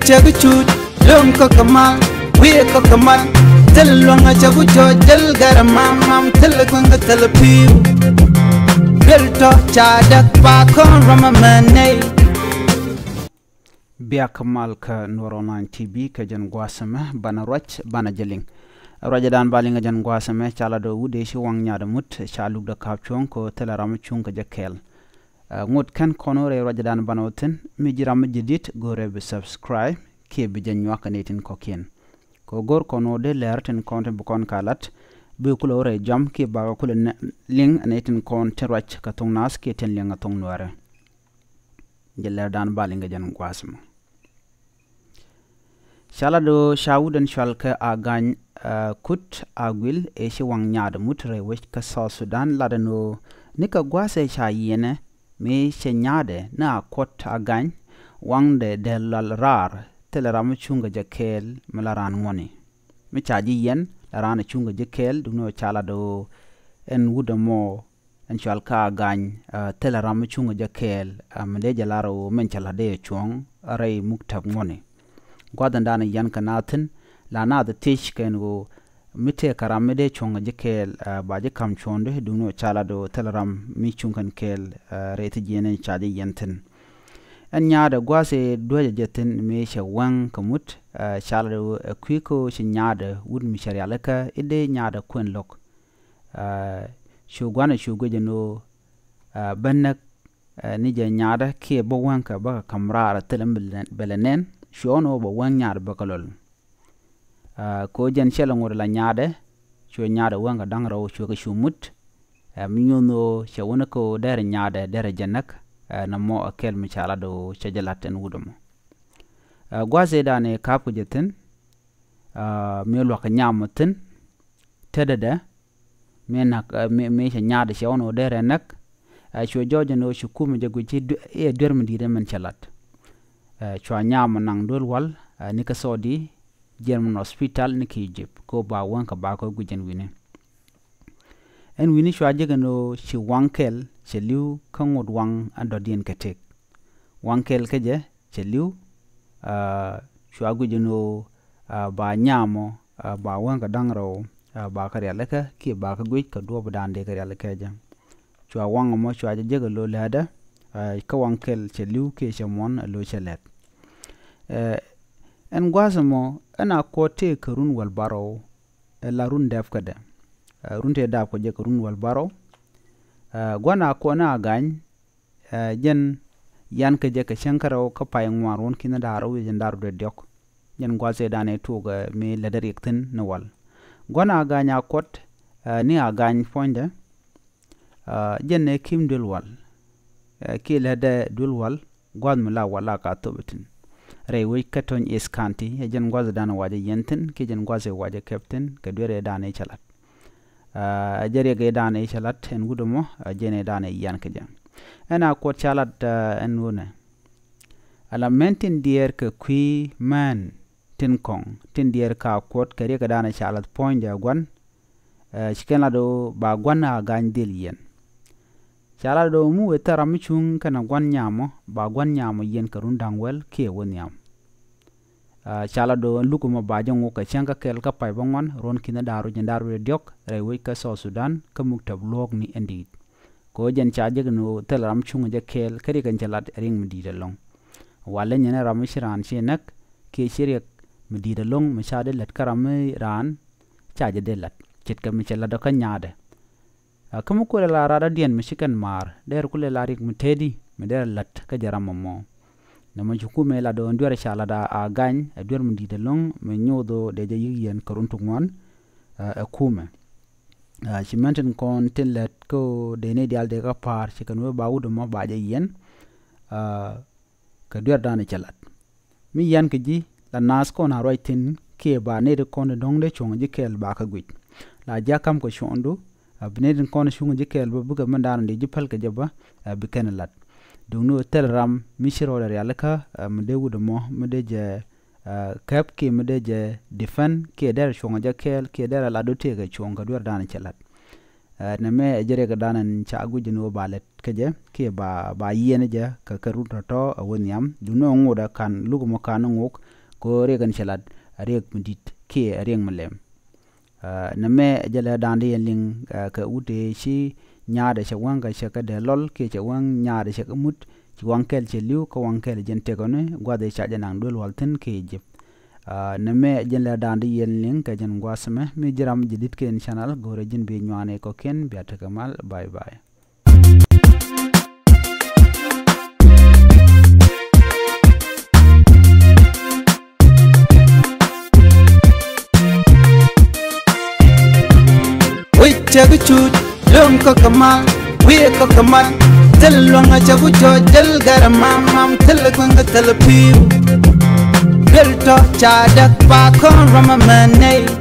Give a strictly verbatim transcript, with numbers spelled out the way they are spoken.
Cɛ bi cuut lo̱ŋ kä kɛ mal, wi̱i̱ kä kɛ mal. Thil luäŋä cɛ bi jɔɔc, thil gɛrɛ mam mam, thil guäŋ kä thil pi̱i̱w. Thil tɔ̱ ca däk pa kɔn rɔmɛ mɛ nɛy. Biak mal kä Nuɔr Online T V kä jɛn gua̱a̱th ɛmɛ, banɛ ruac, banɛ jɛ liŋ. Ruacdan ba liŋ kä jɛn gua̱a̱th ɛmɛ, ca la dɔ̱ wut dee ci waŋ nyaat mut, ca lukdɛ ka̱p cuɔ̱ŋ kɛ thilɛ ram cuŋ kɛ jɛ kɛɛl. Ɛ, ŋot kɛn kɔn wä rɛy ruacdan banɛ wä thi̱n, mi ji̱ ram mi ji̱ di̱t, go̱rɛ bi subscribe, kiɛ bi jɛ nyuak kɛ nɛy tin kɔ̱kiɛn. Kɛ go̱r kɔn wä dee lɛr tin kɔn tin bi kɔn ka lat, bi kulɛ wä rɛy jam, kiɛ bakɛ kulɛ nɛ-, liŋ nɛy tin kɔn tin ruac kɛ thoŋ naath kiɛ tin liŋ kɛ thoŋ nuäärɛ. Jɛ lɛrdan ba liŋ kɛ jɛn gua̱a̱th mɔ. Ca la do̱ ca wut ɛn cɔal kɛ Agany, ɛ, Kut Aguil ëë ci waŋ nyaatdɛ mut rɛy wec kä South Sudan latdɛ ni ɣöö nikɛ gua̱a̱th ëë ca yiɛnɛ mi cɛ nyaatdɛ ni Akot Agany waŋdɛ dee lal raar thilɛ ram mi cuŋkɛ jɛ kɛɛl mi la raan ŋuɔ̱ni. Mi ca ji̱ yiɛn la raan cuŋkɛ jɛ kɛɛl duŋni ɣöö ca latdɛ ɣöö ɛn wut ɛmɔ ɛn cɔal kä Agany, ɛ, thilɛ ram mi cuŋkɛ jɛ kɛɛl, ɛ, mi dee jɛ lar ɣöö min cɛ la̱t dee cuɔ̱ŋ rɛy muktäp ŋuɔ̱ni. Gua̱th ɛn danɛ yian kɛ naath thi̱n, la naath thiec kɛn ɣöö mi tëëkɛ ram mi dee cuɔ̱ŋ kɛ jɛ kɛɛl, ɛ, ba ji̱ ka̱m cuɔ̱ɔ̱ŋdɛ duŋni ɣöö ca latdɛ ɣöö thilɛ ram mi cuŋ kɛn kɛɛl, ɛ, rɛy thiec jiɛn ca jɛ yiɛn thi̱n. Ɛn nyaatdɛ gua̱a̱th ëë duäcɛ jɛ thi̱n mëë cɛ wääŋ kɛ mut, ɛ, ca latdɛ ɣöö ɛ kui̱ kä ɣöö ci nyaatdɛ wut mi cɛ rialikä i̱ dee nyaatdɛ kuɛn lo̱k. Ɛ, cu gua̱n ɛ cu guic ɛn ɣöö, ɛ, bä näk, ɛ, ni jɛ nyaatdɛ kiɛ bä wääŋkɛ bä kɛ ka̱m raar thilɛ mi bɛ lɛ nɛn, cuɛ ɣɔn ɣöö bɛ wääŋ nyaatdɛ bä kɛ lɔl. Ɛ, kɛ ɣöö jɛn cɛ lɛ ŋot la nyaatdɛ, cuɛ nyaatdɛ wääŋkɛ da̱ŋ rɛw cuɛ kɛ cu mut, ɛ, mi nyuɔ̱n ɣöö cɛ wä ni kɛ ɣöö derɛ nyaatdɛ derɛ jɛ näk, ɛ, nɔmɔ ɛ kɛl mi ca latdɛ ɣöö cɛ jɛ la̱t ɛn wut ɛmɔ. Ɛ, gua̱a̱th ëëdan ëë ka̱pkɛ jɛ thi̱n, ɛ, mëë lua̱kɛ nyam ɔ thi̱n, tetdɛ mëë näk, ɛ, mëë, mëë cɛ nyaatdɛ cɛ ɣɔn ɣöö derɛ näk, ɛ, cuɛ jɔɔc ɛn ɣöö ci kumɛ jɛ guic i̱ duer mi di̱i̱t ɛmɛn cɛ la̱t. Ɛ, cua nyam ɔ naŋ duel wal, ɛ, ni kä Saudi German hospital ni kä Egypt, kɛ ɣöö ba wääŋkɛ ba kɛ guic ɛn wi̱ni. Ɛn wi̱ni cua jek ɛn ɣöö ci waŋ kɛl cɛ li̱w kä ŋot waŋ ɛn dɔ̱diɛn kɛ tëk. Waŋ kɛl kä jɛ cɛ li̱w, ɛ, cua guic ɛn ɣöö, ɛ, ba nyam ɔ, ɛ, ba wääŋkɛ da̱ŋ rɛw, ɛ, ba kɛ rialikä kiɛ ba kɛ guic kɛ duɔ̱ɔ̱pdan dee kɛ rialikä jɛ. Cua waŋ ɛmɔ cua jɛ jek ɛ lo̱ läätdä, ɛ, kä waŋ kɛl cɛ li̱w kiɛ cɛ muɔ̱n ɛ lo̱ cɛ lɛt. Ɛ, ɛn gua̱a̱th ɛmɔ ɛn Akot tëë kɛ run wäl bärɔw, ɛ la run dɛpkɛ dɛ. Ɛ, run tëë dapkɛ jɛ kɛ run wäl bärɔw. Ɛ, gua̱n Akot ni Agany, ɛ, jɛn yian kɛ jɛ kɛ cäŋ kärɔw kä pay ŋuan ruɔ̱n ki̱n da̱ŋ rɛw wi̱cdɛ jiɛn da̱ŋ rɛw wi̱cdɛ diɔ̱k. Jɛn gua̱a̱th ëëdan ëë tuɔɔk, ɛ, mi lätdɛ riɛk thi̱n ni wal. Gua̱n Agany Akot, ɛ, ni Agany puɔ̱nydɛ, ɛ, jɛn ëë ki̱m duel wal. Ɛ, kiɛ lätdɛ duel wal, gua̱th mi la wal la ka thop ɛ thi̱n. Rɛy wec kä Tonj East County, ɛ jɛn gua̱th ëëdan wa jɛ yiɛn thi̱n, kiɛ jɛn gua̱th ëë wa jɛ kɛp thi̱n, kɛ duer ëëdan ëë cɛ la̱t. Ɛ, ɛ jɛ riɛk ëëdan ëë cɛ la̱t ɛn wut ɛmɔ, ɛ jɛn ëëdan ëë yian kɛ jɛ. Ɛn Akot ca la̱t, ɛ, ɛn ɣöö nɛ. Ala mɛn tin diɛɛr kɛ kui̱ män tin kɔ̱ŋ, tin diɛɛr kɛ Akot kɛ riɛk ëëdan ëë ca la̱th puɔ̱nydɛ gua̱n, ɛ, ci kɛn lat ɣöö ba gua̱n Agany dhil yiɛn. Ca lat ɣöö mi wëë thil ram mi cuŋ kɛnɛ gua̱n nyam ɔ, ba gua̱n nyam ɔ yiɛn kɛ run da̱ŋ wäl kiɛ wä nhiam. Ɛ, ca lat ɣöö ɛn luk ɛmɔ ba jɛ ŋok kɛ cäŋ kä kɛl kä pay bäŋuan, ruɔ̱n ki̱n da̱ŋ rɛw jiɛn da̱ŋ rɛw wi̱cdɛ diɔ̱k, rɛy wec kä South Sudan, kä muktäp luɔ̱ɔ̱kni ɛn di̱i̱t. Kɛ ɣöö jɛn ca jek ɛn ɣöö thil ram cuŋ jɛ kɛɛl, kä riɛk ɛn cɛ lat ɛ riɛk mi di̱i̱t ɛlɔ̱ŋ. Walɛ nyɛn ram mi ci raan ci näk, kiɛ ci riɛk mi di̱i̱t ɛlɔ̱ŋ, mi ca dee lät kä ram mi raan, ca jɛ dee la̱t. Ce̱tkɛ mi cɛ la̱t ɔ kä nyaatdɛ. Ɛ, kä mi kulɛ la rat dɔ̱diɛn mi ci kɛn maar, dee kulɛ la riɛk mi tëëdi, mi dee la̱t kä jɛ ram ɛmɔ. Nɛmɔ ci kumɛ la do̱n duer ca la̱t a, Agany, ɛ duer mi di̱i̱t ɛlɔ̱ŋ, mi nyoth ɣöö dee jɛ yi̱k yiɛn kɛ run ti ŋuan, ɛ, ɛ kumɛ. Ɛ, ci mɛn tin kɔn tin lät kä ɣöö dee ni diaal dee kä pa̱a̱r, ci kɛn wee ba wut ɛmɔ ba jɛ yiɛn, ɛ, kɛ duer danɛ cɛ lat. Mi yian kɛ ji̱ la naath kɔn a ruac thi̱n kiɛ ba nɛy ti kɔn ti dɔ̱ŋ dee cuɔ̱ŋ ji̱ kɛɛl ba kä guic. La ji̱ a ka̱m kɛ cuɔ̱ɔ̱ŋdu, a bi nɛy ti kɔn cuŋ ji̱ kɛɛl bä bikɛ mɛn daanɔ dee ji̱ päl kɛ jɛ bä, a bi kɛn lat. Duŋni ɣöö thil ram mi ci rɔɔdɛ rialikä, a mi dee wut ɛmɔ, mi dee jɛ, a, käp kiɛ mi dee jɛ defend, kiɛ derɛ cuɔ̱ŋ jɛ kɛɛl, kiɛ derɛ latdu tëëkɛ cuɔ̱ŋ kɛ duer daanɔ cɛ lat. Ɛ, nɛmɛ ɛ jɛ riɛk ɛ danɛ ca guic ɛn ɣöö ba lɛt kä jɛ, kiɛ ba, ba yiɛn jɛ kɛ kɛ run tɔ̱tɔ̱ ɛ wä nhiam. Duŋni ɣöö ŋot ɛ ka̱n luk ɛmɔ ka̱n ŋok, Kɛ ɣöö riɛk in cɛ lat a riɛk mi di̱t kiɛ a riɛk mi lɛm. Aa, nɛmɛ jɛn lɛ da̱a̱n di yɛn liŋ, aa, kɛ wut ëë ci nyaatdɛ cɛ wäŋ kɛ cɛ kɛ dee lɔl kiɛ cɛ wäŋ nyaatdɛ cɛ kɛ mut, ci waŋ kɛl cɛ li̱w kä waŋ kɛl jɛn tëkɔni gua̱th ëë ca jɛ naŋ duel wal thi̱n kiɛ ji̱p. Aa, nɛmɛ jɛn lɛ da̱a̱n di yɛn liŋ kɛ jɛn gua̱a̱th ɛmɛ, mi ji̱ ram ji̱ di̱t kɛn channel, go̱rɛ ji̱n bi nyuaani kɔ̱kiɛn, bia tekɛ mal, bye bye. Wi̱c cɛ kɛ cuc, lo̱ŋ kä kɛ mal, wi̱i̱ kä kɛ mal. Thil luäŋ a cɛ ku cɔ jäl gɛrɛ mam mam, thil kueŋ kɛ thil pi̱i̱w. Duel tɔ ca däk pa kɔn rɔm a mɛ nɛy.